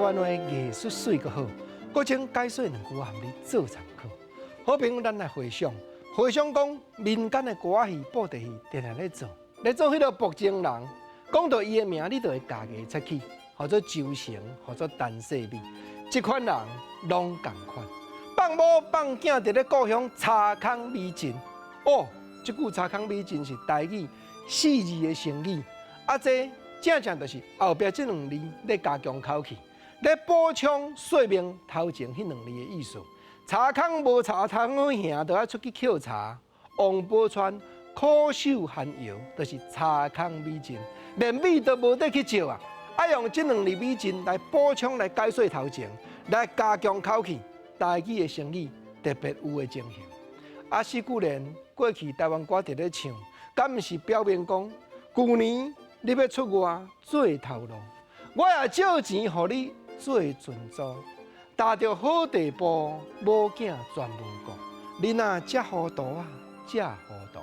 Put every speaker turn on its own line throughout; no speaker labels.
灣話藝術媠閣好，閣將解說兩句仔予你做參考。好朋友，咱來回想，回想講民間的歌仔戲、布袋戲，定定咧做，咧做彼个薄情人，講著伊的名，你就會咬牙切齒，號做周成，號做陳世美，這款人攏仝款，放某放囝佇咧故鄉柴空美人。哦，這句柴空美人是台語四字的成語，啊，這正正就是後壁這兩字咧加強口氣，咧補充說明頭前彼兩字的意思。柴空無柴通去行，就愛出去抾柴。王寶釧苦守寒窯，就是柴空美人，連米都無得去借啊！愛用這兩字美人來補充來解說頭前，來加強口氣，台語的成語特別有的情形。啊，四句聯過去台灣歌佇咧唱，敢毋是表明講，舊年你欲出外做頭路，我也借錢予你做船租，達著好地步，某囝全無顧，你若遮糊塗啊，遮糊塗。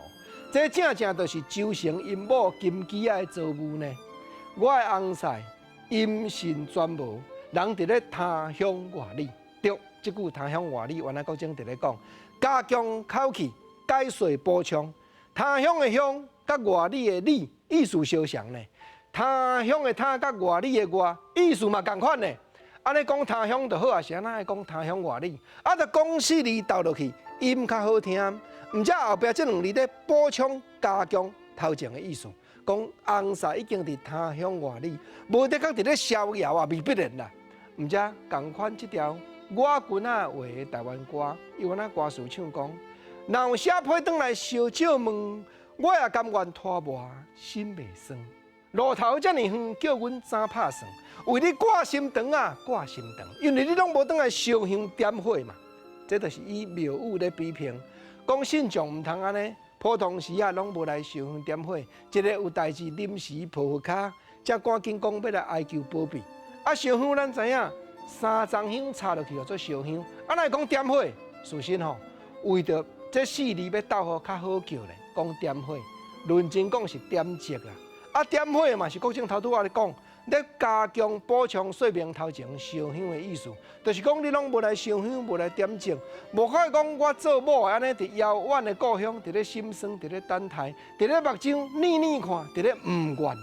這正正就是周成𪜶某金枝仔的遭遇呢。我的翁婿音信全無，人佇咧他鄉外里。對，這句他鄉外里，原來國政佇咧講，加強口氣，解說補充。他鄉的鄉，佮外里的里，意思相像呢。他鄉的他，佮外里的外，意思嘛仝款呢。按呢講他鄉就好啊，是按怎愛講他鄉外里？啊，就講四字鬥落去，音較好聽。毋才後壁這兩字咧補充加強頭前的意思，講翁婿已經佇他鄉外里，無的確佇咧逍遙啊，未必然啦。毋才仝款這條我群仔畫的台灣歌，伊原來歌詞唱講，若有寫批轉來相借問，我也甘願拖磨心袂酸。路途遮爾遠，叫阮怎拍算？為你掛心腸啊，掛心腸，因為你攏無轉來燒香點火嘛。這就是以廟宇咧比評，講信眾毋通按呢，普通時啊攏無來燒香點火，一个有代誌臨時抱佛跤，才趕緊講欲來哀求保庇。啊，燒香咱知影，三欉香插落去叫做燒香。啊，若講點火，事實吼，為著這四字欲鬥予較好叫咧，講點火，論真講是點燭啦。啊，點火嘛是國政頭拄仔咧講，咧加強補充說明頭前燒香的意思，就是講你攏無來燒香，無來點燭，無可講我做某的按呢佇遙遠的故鄉，佇咧心酸，佇咧等待，佇咧目睭膩膩看，佇咧毋願。